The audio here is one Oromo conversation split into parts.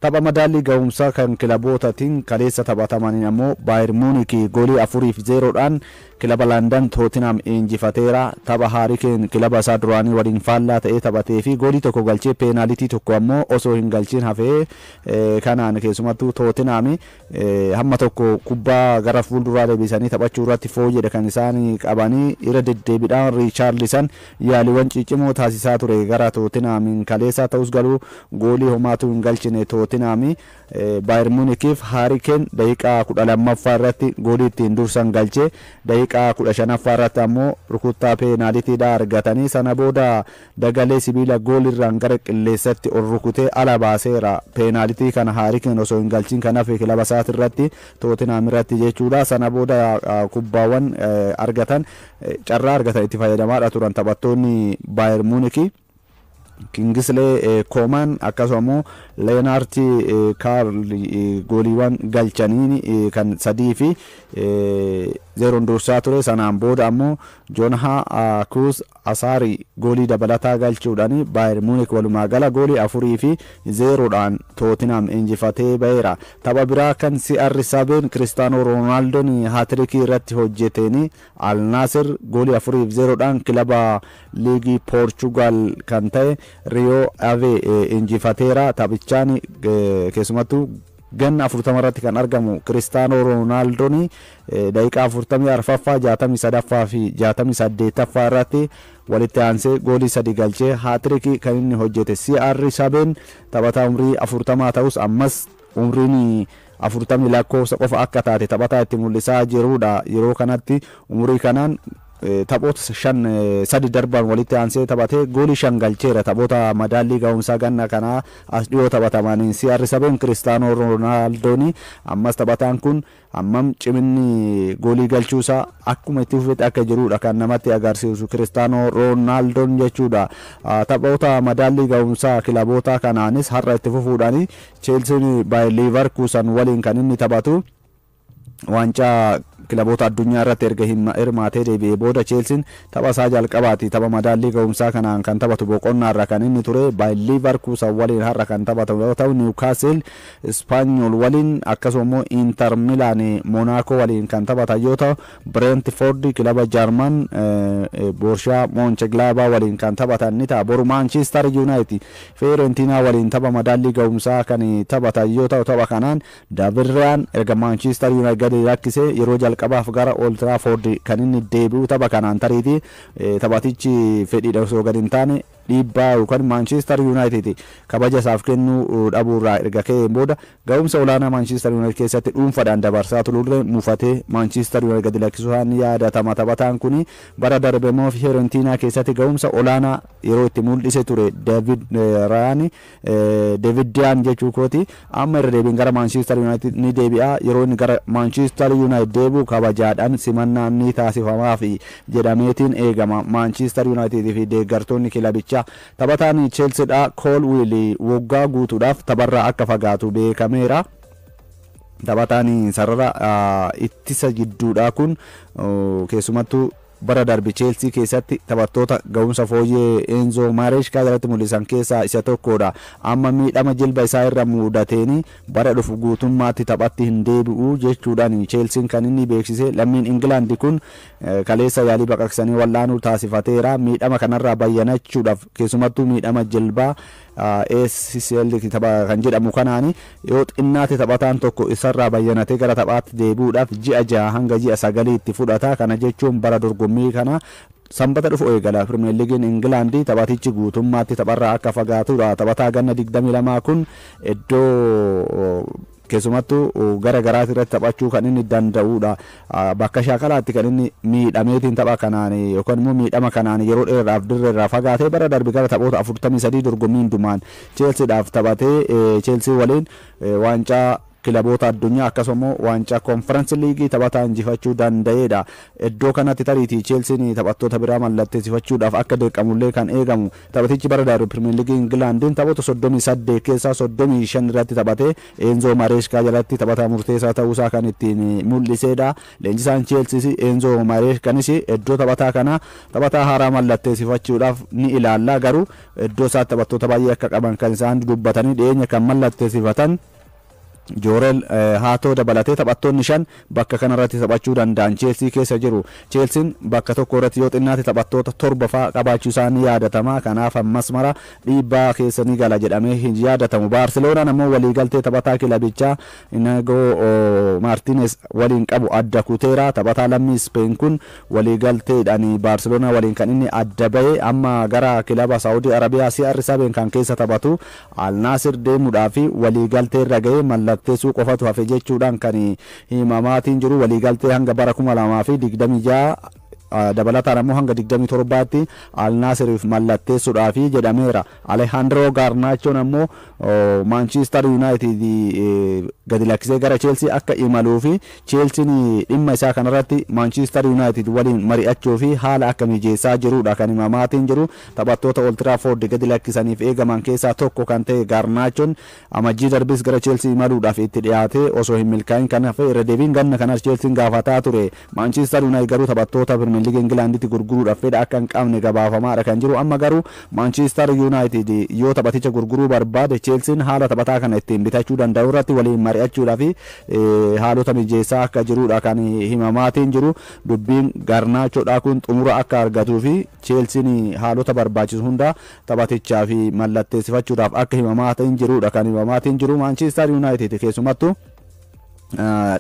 Tapha madaallii ga'umsaa kan kilabootaatiin kaleessa taphatamaniin ammoo Baayer Muunik goolii 4-0dhaan kilaba Landan Tootinam injifateera. Tapha Haarii Keen kilaba isaa duraanii waliin faallaa ta'ee taphatee fi goolii 1 galchee peenaalitii 1 ammoo osoo hin galchiin hafee, kanaan keessumattuu Tootinam hamma tokko kubbaa gara fuulduraa deebisanii taphachuu irratti fooyyedha kan isaan qabanii. Irra deddeebiidhaan Riichaarlisan yaaliiwwan ciccimoo taasisaa ture gara Tootinamiin kaleessa, ta'us garuu goolii homaatu hin galchine Tootinami. Baayer Muunikiif Haarii Keen daqiiqaa 12ffaa irratti goolii ittiin dursan galchee, daqiiqaa 15ffaa irratti ammoo rukuttaa peenaalitiidha argatanii, sana booda dagalee sibiila goolirraan gara qilleensatti ol rukutee ala baaseera. Peenaalitii kana Haarii Keen osoo hin galchin kan hafe kilaba isaati irratti, Tootinam irratti jechuudha. Sana booda kubbaawwan argatan, carraa argatan itti fayyadamaadha turan taphattoonni Baayer Muunikii. Kingislee Kooman akkasuma immoo Leenaarti Kaarl gooliiwwan galchaniin kan 3-0n dursaa ture. Sanaan booda ammoo Joonhaa Kuus Asaari goolii dabalataa galchuudhaan Baayer Muunik walumaa gala goolii 4-0dhaan Tootinam injifatee ba'eera. Tapha biraa kan CR7 Kiristaanoo Roonaaldon haatirikii irratti hojjeteen Al Naasir goolii 4-0dhaan kilaba liigii Poorchugaal kan ta'e Riyoo Ave injifateera. Taphichaan keessumattuu ganna 40 irratti kan argamu Kiristaanoo Roonaaldon daqiiqaa 44ffaa, 63ffaa fi 68ffaa irratti walitti aansee goolii 3 galchee haatirikii kan inni hojjete. CR7 taphataa umrii 40 ta'us ammas umriin 40 lakkoofsa qofa akka taate taphataa itti mul'isaa jirudha. Yeroo kanatti umurii kanaan taphoota 5 3 darban walitti aansee taphatee goolii 5 galcheera. Taphoota madaallii ga'umsaa ganna kanaa as dhiyoo taphatamaniin CR7 Kiristaanoo Roonaaldon ammas taphataan kun hammam ciminni goolii galchuusaa akkuma itti fufetti akka jirudha kan namatti agarsiisu Kiristaanoo Roonaaldon jechuudha. Taphoota madaallii ga'umsaa kilaboota kanaanis har'a itti fufuudhaan Cheelsiin Baayir Liivarkuusan waliin kan inni taphatu. Waancaa kilaboota addunyaa irratti erga hirmaatee deebi'ee booda Cheelsiin tapha isaa jalqabaati tapha madaallii ga'umsaa kanaan kan taphatu. Boqonnaarra kan inni ture Baayir Liivarkuusan waliin har'a kan taphatu yoo ta'u, Niwukaasil Ispaanyol waliin, akkasuma immoo Inter Milaan Moonaakoo waliin kan taphatan yoo ta'u, Brentford kilaba Jaarman Boorshaa Mooncheglaabaa waliin kan taphatan ni ta'a. Boru Maanchiistar Yuunaayitid Feerentiinaa waliin tapha madaallii ga'umsaa kan taphatan yoo ta'u, tapha kanaan Daavid Riyaan erga Maanchiistar Yuunaayitid gadi lakkisee yeroo jalqabaaf gara Old Trafford kan inni deebi'u. Tapha kanaan tariitii taphatichi fedhiidha osoo gadi hin taane dhiibbaa yookaan Maanchiistar Yuunaayitid kabaja isaaf kennuu dhabuurraa erga ka'een booda ga'umsa olaanaa Maanchiistar Yuunaayitid keessatti dhuunfaadhaan dabarsaa turullee mufatee Maanchiistar Yuunaayitid gadi lakkisuu isaan yaadatama. Taphataan kun bara darbe immoo Fiorentinaa keessatti ga'umsa olaanaa yeroo itti mul'ise ture David Rayaan, David Diyaan jechuu kooti. Amma irra deebiin gara Maanchiistar Yuunaayitid ni deebi'a. Yeroo inni gara Maanchiistar Yuunaayitid deebi'u kabajaadhaan simannaan ni taasifamaaf jedhameetiin eegama Maanchiistar Yuunaayitid fi deeggartoonni kilabichaa. Taphataan Cheelsiidha Kool Wiil waggaa guutuudhaaf tapharraa akka fagaatu beekameera. Taphataan sarara ittisa jidduudhaa kun keessumattuu bara darbe Cheelsii keessatti taphattoota ga'umsa fooyyee Enzo Maareshkaa jalatti mul'isan keessaa isa tokkodha. Amma miidhama jilba isaa irra mudateen bara dhufu guutummaatti taphatti hin deebi'u jechuudhaan Cheelsiin kan inni beeksise. Lammiin Ingilaandi kun kaleessa yaalii baqaqsanii wal'aanuu taasifateera. Miidhama kanarraa bayyanachuudhaaf, keessumattuu miidhama jilbaa ACL tapha kan jedhamu kanaan, yoo xinnaate taphataan tokko isarraa bayyanatee gara taphaatti deebi'uudhaaf ji'a 6 hanga ji'a 9tti fudhata. Kana jechuun bara dorgommii kana Sanbata dhufu eegala Pirimeer Liigiin Ingilaandii taphatichi guutummaatti tapharraa akka fagaatudha. Taphataa ganna 22 kun iddoo keessumattuu gara garaati irratti taphachuu kan inni danda'udha. Bakka shaakalaatti kan inni miidhameetiin tapha kanaan yookaan immoo miidhama kanaan yeroo dheeraadhaaf dirree irraa fagaatee. Bara darbe gara taphoota 43 dorgommii hundumaan Cheelsiidhaaf taphatee Cheelsii waliin waancaa Kilaboota addunyaa akkasuma waancaa Konferensi Liigii taphataa injifachuu danda'edha. Iddoo kanatti tariitii Cheelsiin taphattoota biraa mallatteessifachuudhaaf akka dirqamullee kan eegamu. Taphatichi bara darbe Pirimeer Liigii Ingilaandiin taphoota 38 keessaa 35 irratti taphatee Eenzo Mareeskaa jalatti taphataa murteessaa ta'uusaa kan ittiin mul'isedha. Leenjisaan Cheelsiis Eenzo Mareeskanis iddoo taphataa kana taphataa haaraa mallatteessifachuudhaaf ni ilaalla, garuu iddoo isaatti taphattoota baay'ee akka qaban kan isaan dubbatanii dhiyeenya kan mallatteessifatan Joorel Haatoo dabalatee taphattoonni 5 bakka kanarratti taphachuu danda'an Cheelsii keessa jiru. Cheelsiin bakka tokko irratti yoo xinnaate taphattoota 7 fa'aa qabaachuu isaa ni yaadatama. Kanaaf ammas mara dhiibbaa keessa ni gala jedhamee hin yaadatamu. Baarseloonaan ammoo waliigaltee taphataa kilabichaa Inago Maartiines waliin qabu adda kuteera. Taphataa lammii Speen kun waliigalteedhaan Baarseloonaa waliin kan inni adda bahe amma gara kilaba Saawudii Arabiyaa CR7 kan keessa taphatu Al Naasir deemuudhaaf waliigaltee irra gahee mallatteessuu qofatu hafe jechuudhaan kan himamaatiin jiru. Waliigaltee hanga bara 2026, dabalataan ammoo hanga 27tti Al Naasiriif mallatteessuudhaaf jedhameera. Alejandro Garnaachoon ammoo Manchester United gadi lakkisee gara Chelsea akka imaluu fi Chelsean dhimma isaa kanarratti Manchester United waliin mari'achuu fi haala akka mijeessaa jirudha kan himamaatiin jiru. Taphattoota Old Trafford gadi lakkisaniif eegaman keessaa tokko kan ta'e Garnaachoon amajjii darbis gara Chelsea imaluudhaaf itti dhiyaatee osoo hin milkaa'in kan hafe, irra deebiin ganna kanas Chelsean gaafataa ture. Manchester United garuu taphattoota Premier League Ingilaanditti gurguruudhaaf fedha akka hin qabne gabaafamaadha kan jiru. Amma garuu Manchester United yoo taphaticha gurguruu barbaade, Chelsean haala taphataa kana ittiin bitachuu danda'u irratti waliin mari'achuudhaaf haalota mijeessaa akka jirudha kan himamaatiin jiru. Dubbiin Garnaachoodhaa kun xumura akka argatuu fi Chelsean haalota barbaachisu hunda taphatichaa fi mallatteessifachuudhaaf akka himamaatiin jirudha kan himamaatiin jiru. Manchester United keessumattuu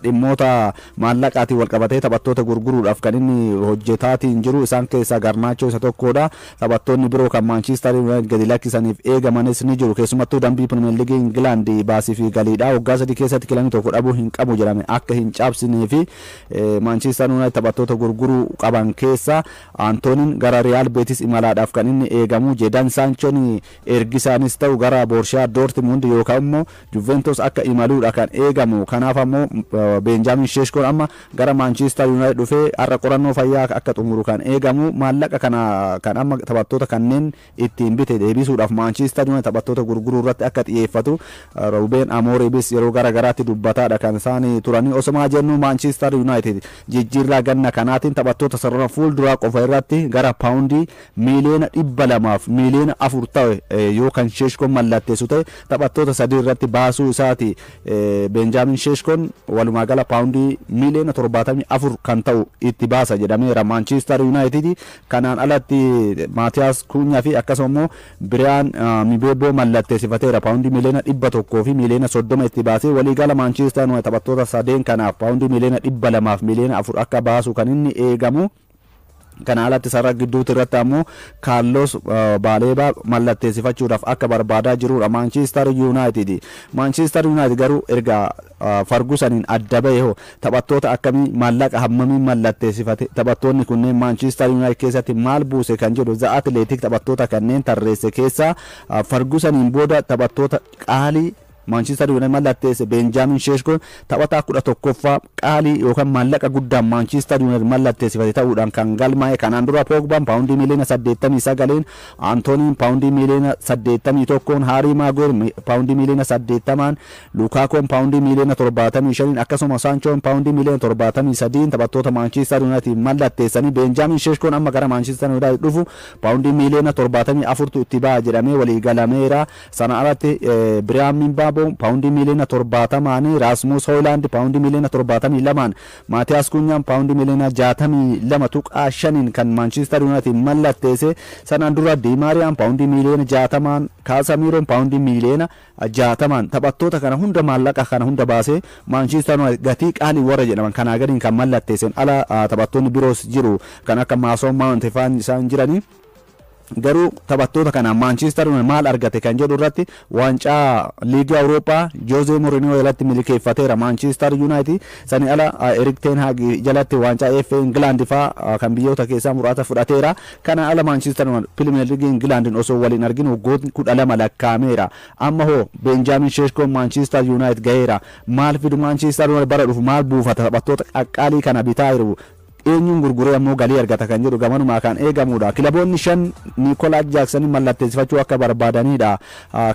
dhimmoota maallaqaatiin wal qabatee taphattoota gurguruudhaaf kan inni hojjetaatiin jiru isaan keessaa Garnaachoo isa tokkodha. Taphattoonni biroo kan Manchester United gadi lakkisaniif eegamanis ni jiru. Keessumattuu dambii Pirimeer Liigii Ingilaand baasii fi galiidha. Waggaa 3 keessatti kilabni tokko dhabuu hin qabu jedhame akka hin cabsinee fi Manchester United taphattoota gurguruu qaban keessa Antooniin gara Real Betis imalaadhaaf kan inni eegamu. Jadon Sanchoon ergisaanis ta'u gara Borussia Dortmund yookaan immoo Juventus akka imaluudha kan eegamu. Kanaaf ammoo Benjamin Sheshkoon amma gara Manchester United dhufee har'a qorannoo fayyaa akka xumuru kan eegamu. Maallaqa kana kan amma taphattoota kanneen ittiin bite deebisuudhaaf Manchester United taphattoota gurguruu irratti akka xiyyeeffatu Ruben Amorim yeroo gara garaatti dubbataadha kan isaan turanii. Osomaa jennu, Manchester United jijjiirraa ganna kanaatiin taphattoota sarara fuulduraa qofa irratti gara paawundii 204 miliyoona ta'e, yoo kan Sheshkoon mallatteessu ta'e, taphattoota sadii irratti baasuu isaati. Benjamin Sheshkoon walumaa gala paawundii 74 miliyoona kan ta'u itti baasa jedhameera Manchester United. Kanaan alatti Maatiyaas Kuunyaa fi akkasuma immoo Biriyaan Mibeeboo mallatteessifateera. Paawundii 130 miliyoona itti baasee waliigala Manchester United taphattoota sadeen kanaaf paawundii 204 miliyoona akka baasu kan inni eegamu. Kana alatti sarara gidduutti irratti ammoo Kaarlos Baaleebaa mallatteessifachuudhaaf akka barbaadaa jirudha Manchester United. Manchester United garuu erga Fargusaniin adda bahe hoo taphattoota akkamii, maallaqa hammamii mallatteessifate, taphattoonni kunneen Manchester United keessatti maal buuse kan jedhu The Athletic taphattoota kanneen tarreesse keessaa Fargusaniin booda taphattoota qaalii Manchester United mallatteesse, Benjamin Sheshkoon taphataa 11ffaa qaalii yookaan maallaqa guddaan Manchester United mallatteessifate ta'uudhaan kan galmaa'e. Kanaan dura Pogbaan paawundii 89 miliyoonaan, Antooniin paawundii 81 miliyoonaan, Haarii Maaguweer paawundii 80 miliyoonaan, Lukaakoon paawundii 75 miliyoonaan, akkasuma Saanchoon paawundii 73 miliyoonaan taphattoota Manchester United mallatteessanii, Benjamin Sheshkoon amma gara Manchester United dhufu paawundii 74 miliyoonatu itti ba'a jedhamee walii galameera. Sana alatti Biriyaan Mbaaboo paawundii 70 miliyoonaan, Raasmus Hoylaand paawundii 72 miliyoonaan, Maatiyaas Kunyaan paawundii 62.5 miliyoonaan kan Manchester United mallatteesse. Sanaan dura Dimaariyaan paawundii 60 miliyoonaan, Kaasamiiroon paawundii 60 miliyoonaan, taphattoota kana hunda maallaqa kana hunda baasee Manchester United gatii qaalii warra jedhaman kanaa gadiin kan mallatteessan ala taphattoonni biroos jiru, kan akka Maason Maawunt faan isaan jiranii. Garuu taphattoota kanaan Maanchiistar maal argate kan jedhu irratti, waancaa Liigii Awurooppaa Joozee Mourinho jalatti milkeeffateera Maanchiistar Yuunaayitid. Sani ala Erik Ten Hag jalatti waancaa FA Ingilaand faa kan biyyoota keessaa muraasa fudhateera. Kana ala Maanchiistar Pirimeer Liigii Ingilaandin osoo waliin arginu waggootni 12 lakkaa'ameera. Amma hoo Beenjaamin Sheeshkoon Maanchiistar Yuunaayitid gaheera. Maal fidu Maanchiistar Yuunaayitid bara dhufu? Maal buufata? Taphattoota qaqqaalii kana bitaa jiru, eenyuun gurguree ammoo galii argata kan jedhu gamanumaa kan eegamudha. Kilaboonni shan Niikolaas Jaaksanin mallatteessifachuu akka barbaadanidha.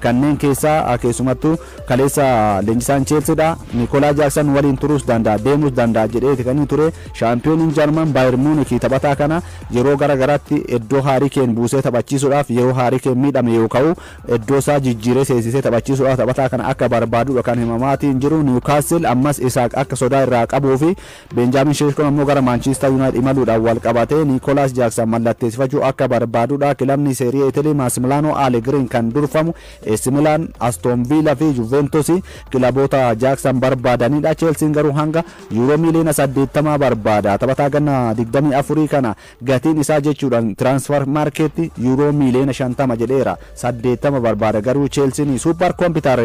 Kanneen keessaa keessumattuu kaleessa leenjisaan Cheelsiidha. Niikolaas Jaaksan waliin turuus danda'a, deemuus danda'a jedheeti kan inni ture. Shaampiyooniin Jarman Baayir Muunik taphataa kana yeroo gara garaatti iddoo Haarii Keen buusee taphachiisuudhaaf, yeroo Haarii Keen miidhame yoo ka'u iddoo isaa jijjiiree seensisee taphachiisuudhaaf taphataa kana akka barbaadudha kan himamaatiin jiru. Niwukaastil ammas Isaak akka sodaa irraa qabuu fi Beenjaamin Sheeshkoon ammoo gara Maanchiistar Yuunaayitid imaluudhaan wal qabatee Niikolaas Jaaksan mallatteessifachuu akka barbaadudha. Kilabni Seerii Itilii Maasimilaanoo Alegriin kan durfamu AC Milan, Aston Villa fi Juventus kilaboota Jaaksan barbaadanidha. Cheelsiin garuu hanga yuuroo miiliyoona 80 barbaada. Taphataa ganna 24 kana gatiin isaa jechuudhaan Transfer Market yuuroo miiliyoona 50 jedheera. 80 barbaada garuu Cheelsiin. Super Computer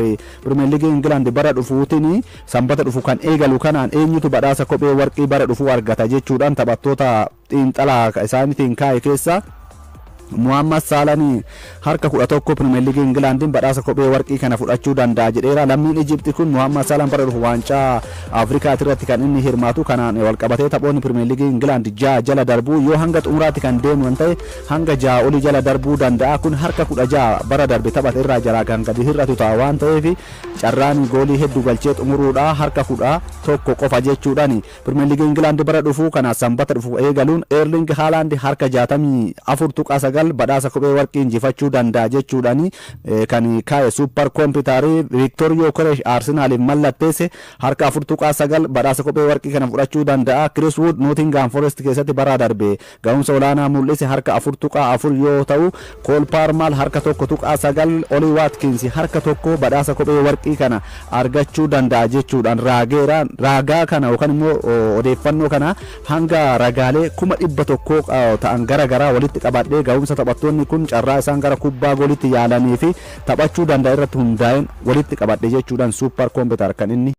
Pirimeer Liigii Ingilaand bara dhufuutiin, Sanbata dhufu kan eegalu kanaan, eenyutu badhaasa kophee warqii bara dhufuu argata jechuudhaan taphattoota xiinxalaa isaaniitiin kaa'e keessa, Muhammad Saalanii harka 11 Pirimeer Liigii Ingilaandiin badhaasa kophee warqii kana fudhachuu danda'a jedheera. Lammiin Ijipti kun Muhammad Saalaan bara dhufu waancaa Afrikaati irratti kan inni hirmaatu kanaan walqabatee taphoonni Pirimeer Liigii Ingilaand ja'a jala darbuu, yoo hanga xumuraatti kan deemu ta'e hanga ja'a olii jala darbuu danda'a. Kun harka 16 bara darbe taphate irraa jalaa kan gadi hir'atu ta'a waan ta'eef, carraan goolii hedduu galchee xumuruudha harka 11 qofa jechuudhaan. Pirimeer Liigii Ingilaand bara dhufu kana Sanbata dhufu eegaluun Eerling Haalaand harka 64.9 badhaasa kophee warqii injifachuu danda'a jechuudhaan kan kaa'e Super Computerii. Viiktor Yookeresh Arsenaaliif mallatteesse harka 4.9 badhaasa kophee warqii kana fudhachuu danda'a. Chris Wood Nottingham Forest keessatti bara darbe ga'umsa olaanaa mul'ise harka 4.4 yoo ta'u, Cole Palmer harka 1.9, Ollie Watkins harka 1 badhaasa kophee warqii kana argachuu danda'a jechuudhaan raageera. Raagaa kana yookaan immoo odeeffannoo kana hanga ragaalee 100,000 ta'an gara garaa walitti qabadhee, ga'umsa taphattoonni kun carraa isaan gara kubbaa goolitti yaalanii fi taphachuu danda'a irratti hundaa'een walitti qabadhe jechuudhaan Super Computer kan inni